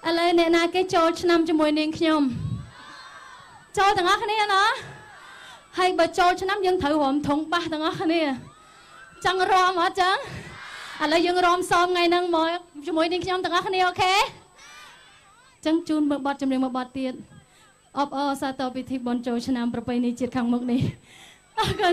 ឥឡូវអ្នកណាគេចូលឆ្នាំជាមួយនាងខ្ញុំចូលទាំងអស់គ្នាណាហើយបើចូលឆ្នាំយើងត្រូវរំធុងបាសទាំងអស់គ្នាចង់រំអត់ចឹងឥឡូវយើងរំសមថ្ងៃហ្នឹងមកជាមួយនាងខ្ញុំទាំងអស់គ្នាអូខេចឹងជូនមើលបទចម្រៀងមួយបទទៀតអបអរសាទរពិធីបុណ្យចូលឆ្នាំប្រពៃណីជាតិខាងមុខនេះអរគុណ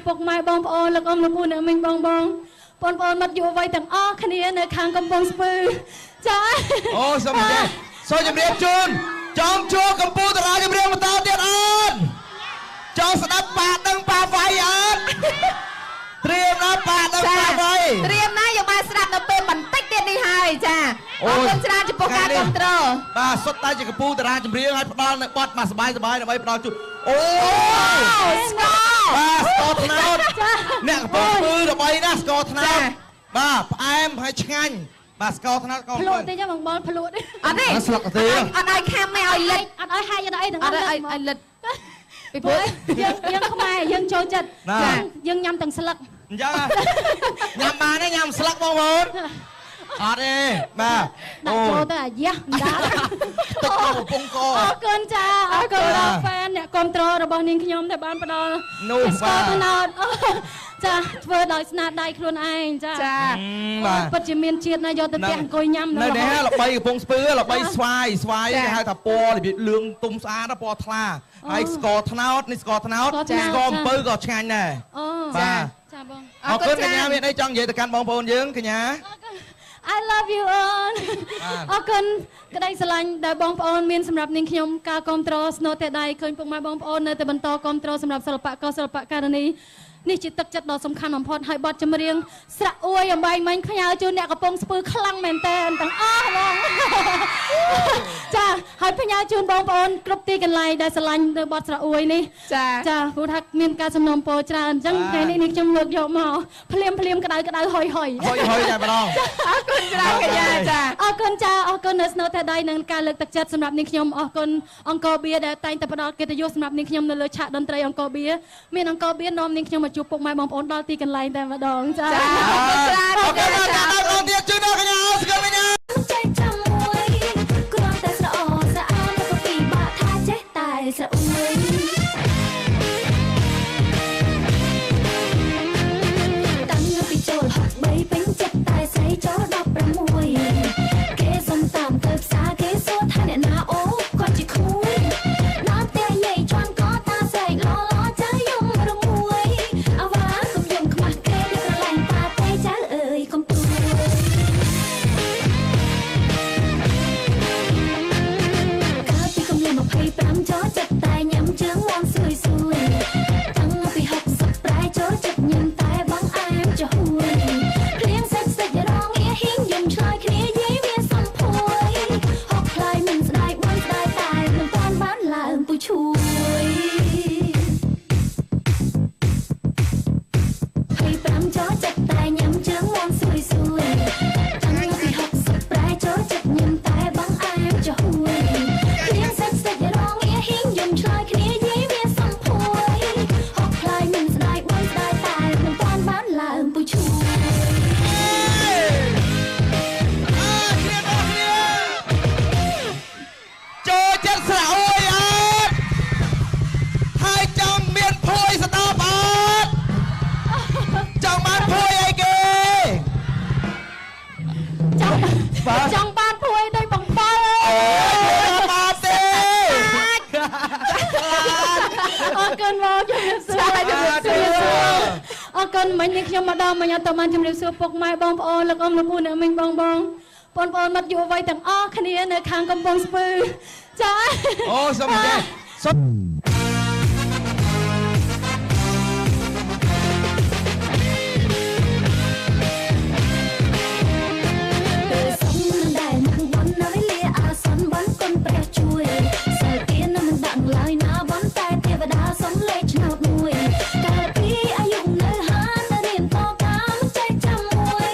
ពុកម៉ែបងប្អូនលោកអ៊ំលោកពូអ្នកមីងបងបងបងប្អូនមិត្តយុវវ័យទាំងអស់គ្នានៅខាងកំពង់ស្ពឺចាអូសូមជម្រាបសូមជម្រាបជូនចង់ជួកម្ពុជាតារាចម្រៀងបន្តទៀតអត់ចង់ស្ដាប់ប៉ាដឹងប៉ាវាយអត់ត្រៀមណាប៉ាដឹងប៉ាវាយត្រៀមណាយើងបានស្ដាប់នៅពេលបន្តិចទៀតនេះហើយចាអរគុណច្រើនចំពោះការគ្រប់គ្រងបាទសុទ្ធតែជាកម្ពុជាតារាចម្រៀងឲ្យផ្ដល់នៅបទមកសបាយសបាយដើម្បីផ្ដល់ជូនអូស្ករបាទស្ករត្នោតអ្នកកំពុងធ្វើល្បីណាស់ស្ករត្នោតបាទផ្អែមហើយឆ្ងាញ់បាទស្ករត្នោតក៏ភ្លក់ទេចាបងបលភ្លក់ទេអត់ទេស្លឹកទេអត់ឲ្យខាំទេឲ្យលិចអត់ឲ្យហាយអត់ឲ្យអីទាំងអស់អត់ឲ្យលិចពីព្រោះយើងខ្មែរយើងចូលចិត្តយើងញ៉ាំទាំងស្លឹកអញ្ចឹងញ៉ាំបានទេញ៉ាំស្លឹកបងប្អូនអត់ទេបាទដាក់ចូលទៅអាយ៉ាស់ដាក់ទឹកកំពង់កអរគុណចាអរគុណដល់ហ្វេនអ្នកគ្រប់គ្រងរបស់នាងខ្ញុំដែលបានផ្ដល់នោះបាទត្នោតចាធ្វើដោយស្នាដៃខ្លួនឯងចាចាបាទពិតជាមានជាតិណាយកទៅផ្ទះអង្គុយញ៉ាំនៅនេះល្បីកំពង់ស្ពឺល្បីស្វាយស្វាយគេហៅថាពណ៌របៀបលឿងទុំស្អាតពណ៌ថ្លាហើយស្ករត្នោតនេះស្ករត្នោតស្ករអំពៅក៏ឆ្ងាញ់ដែរបាទចាបងអរគុណកញ្ញាមានអីចង់និយាយទៅកាន់បងប្អូនយើងកញ្ញា I love you អូនអរគុណក្តីស្រឡាញ់ដែលបងប្អូនមានសម្រាប់នាងខ្ញុំការគ្រប់គ្រងស្នូតែដៃឃើញពុកម៉ែបងប្អូននៅតែបន្តគ្រប់គ្រងសម្រាប់សិល្បករសិល្បករនីនេះជាទឹកចិត្តដ៏សំខាន់បំផុតហើយបទចម្រៀងស្រៈអួយអំបែងមិញផ្ញើជូនអ្នកកំពុងស្ពឺខ្លាំងមែនតើទាំងអស់ហ្មងចាហើយផ្ញើជូនបងប្អូនគ្រប់ទីកន្លែងដែលស្រឡាញ់នៅបទស្រៈអួយនេះចាចាព្រោះថាមានការសំណូមពរច្រើនអញ្ចឹងថ្ងៃនេះនេះខ្ញុំលើកយកមកភ្លាមភ្លាមក្តៅក្តៅហុយហុយហុយហុយតែម្ដងអរគុណច្រើនកញ្ញាចាអរគុណចាអរគុណនៅស្នូតែដៃនឹងការលើកទឹកចិត្តសម្រាប់នាងខ្ញុំអរគុណអង្គរបៀដែលតែងតែផ្ដល់កិត្តិយសសម្រាប់នាងខ្ញុំនៅលើឆាកតន្ត្រីអង្គរបៀមានអង្គរបៀនាំនាងខ្ញុំមកជួបពុកម៉ែបងប្អូនដល់ទីកន្លែងតែម្ដងចាចាអរគុណច្រើនដល់ដល់ទៀតជូនដល់កញ្ញាអរគុណកញ្ញាចេះចាំមួយគ្រាន់តែស្រអស្អាតក៏ពីបាក់ថាចេះតែស្រអួយតាំងពីចូល63ពេញចិត្តតែស្រីចូល16គេសុំតាមទៅផ្សារគេសួរថាអ្នកណាអូគាត់ជាក្មួយដល់ផ្ទះយាយជន់ក៏តាស្រែកឡឡចៅយំរមួយអាវ៉ាកុំយំខ្មាស់គេក្រឡាញ់តាទេចៅអើយកុំព្រួយកាលពីកំលៀង25ចូលចិត្តតែញ៉ាំជើងមាន់ស្រួយស្រួយតាំងពី60ប្រែចូលចិត្តញ៉ាំតែបងអែមចំហួយភ្លៀងសាច់សាច់រងងាហ៊ីងយំឆ្លើយគ្នាយាយមានសំភួយហកខ្លាយមិនស្ដាយបានស្ដាយតែមិនតាន់បានឡើងពូឈួយ25ចូលចិត្តតែញ៉ាំជើងមាន់ស្រួយស្រួយតាំងពី60ប្រែចូលចិត្តញ៉ាំតែបងអែមចំហួយភ្លៀងសាច់សាច់រងងាហ៊ីងយំឆ្លើយគ្នាយាយមានសំភួយហកខ្លាយមិនស្ដាយបានស្ដាយតែមិនតាន់បានឡើងពូឈួយចូលចិត្តស្រៈអួយអត់ហើយចង់មានភួយស្ដាប់អត់ចង់បានភួយអីគេចង់បានភួយដូចបងប៉លអើយបានទេអរគុណមកជំរាបសួរជំរាបសួរអរគុណមិញនេះខ្ញុំមកដល់មិញអត់ទៅបានជំរាបសួរពុកម៉ែបងប្អូនលោកអ៊ំលោកពូអ្នកមីងបងបងបងប្អូនមិត្តយុវវ័យទាំងអស់គ្នានៅខាងកំពង់ស្ពឺចាអូសូមចេះសូមពេលសុំនឹងដែលនឹងបននៅលាអាសន្នបនគុណព្រះជួយសិលទាននឹងមិនដាក់ឡើយណាបនតែទេវតាសុំលេខឆ្នោតមួយកាលពីអាយុនៅហានរៀនតកាមិនចេះចាំមួយ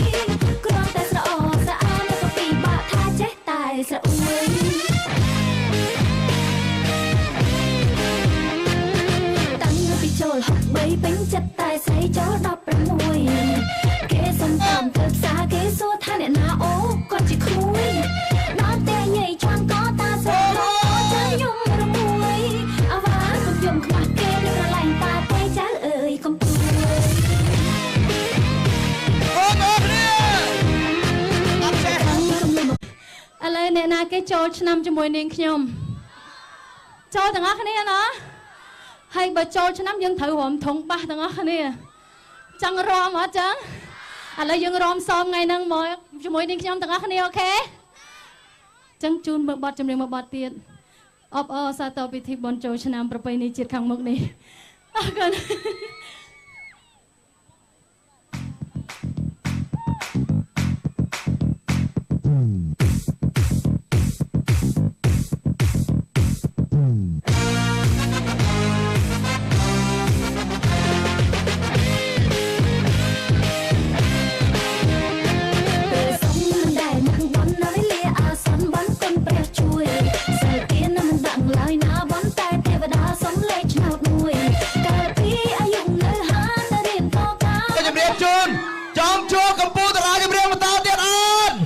គ្រាន់តែស្រអស្អាតក៏ពីបាក់ថាចេះតែស្រអួយតាំងពីចូល63ពេញចិត្តតែស្រីចូល16គេសុំតាមទៅផ្សារគេសួរថាអ្នកណាអូគាត់ជាក្មួយដល់ផ្ទះយាយជន់ក៏តាស្រែកចៅយំរមួយអាវ៉ាកុំយំខ្មាស់គេក្រឡាញ់តាទេចៅអើយកុំព្រួយអូនអរគ្នាអត់ចេះឥឡូវអ្នកណាគេចូលឆ្នាំជាមួយនាងខ្ញុំចូលទាំងអស់គ្នាណាហើយបើចូលឆ្នាំយើងត្រូវរំធុងបាសទាំងអស់គ្នាចង់រំអត់ចឹងឥឡូវយើងរំសមថ្ងៃហ្នឹងមកជាមួយនាងខ្ញុំទាំងអស់គ្នាអូខេចឹងជូនមើលបទចម្រៀងមួយបទទៀតអបអរសាទរពិធីបុណ្យចូលឆ្នាំប្រពៃណីជាតិខាងមុខនេះអរគុណ ពេលសុំនឹងដែលនឹងបននៅលាអាសន្នបនគុណព្រះជួយសិលទាននឹងមិនដាក់ឡើយណាបនតែទេវតាសុំលេខឆ្នោតមួយកាលពីអាយុនៅហានរៀនតកា ជំរាបជូនចង់ជួកំពូលតារាចម្រៀងបន្តទៀតអត់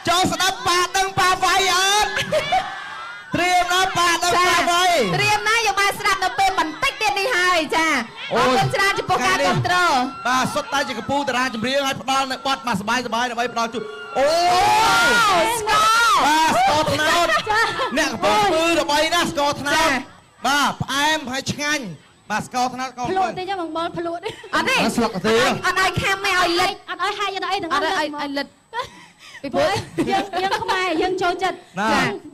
ចង់ស្ដាប់ប៉ាដឹងប៉ាវាយអត់ត្រៀមណាប៉ាដឹងប៉ាវាយ ត្រៀមណាយកបានស្ដាប់នៅពេលបន្តិចទៀតនេះហើយចាអរគុណច្រើនចំពោះការគ្រប់គ្រង បាទសុទ្ធតែជាកំពូលតារាចម្រៀងឲ្យផ្ដល់នៅបទមកសបាយសបាយដើម្បីផ្ដល់ជូនអូ ស្ករ បាទស្ករត្នោតអ្នកកំពុងធ្វើល្បីណាស់ស្ករត្នោតបាទផ្អែមហើយឆ្ងាញ់បាទស្ករត្នោតក៏ ភ្លក់តិចបងបលភ្លក់ អត់ទេ ស្លឹកទេ អត់ឲ្យខាំទេឲ្យលិច អត់ឲ្យហាយអត់ឲ្យអីទាំង អត់ឲ្យឲ្យលិច ពីព្រោះ យើងខ្មែរយើងចូលចិត្ត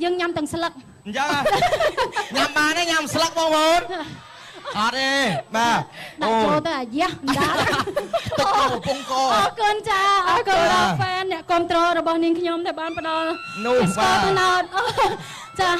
យើងញ៉ាំទាំងស្លឹក អញ្ចឹងញ៉ាំបានទេញ៉ាំស្លឹកបងប្អូនអត់ទេបាទ ដាក់ចូលទៅអាយ៉ាដាល់ ទឹកកំពង់ក អរគុណចាអរគុណដល់ហ្វេនអ្នកគ្រប់គ្រងរបស់នាងខ្ញុំដែលបានផ្ដល់ នោះបាទ ចា។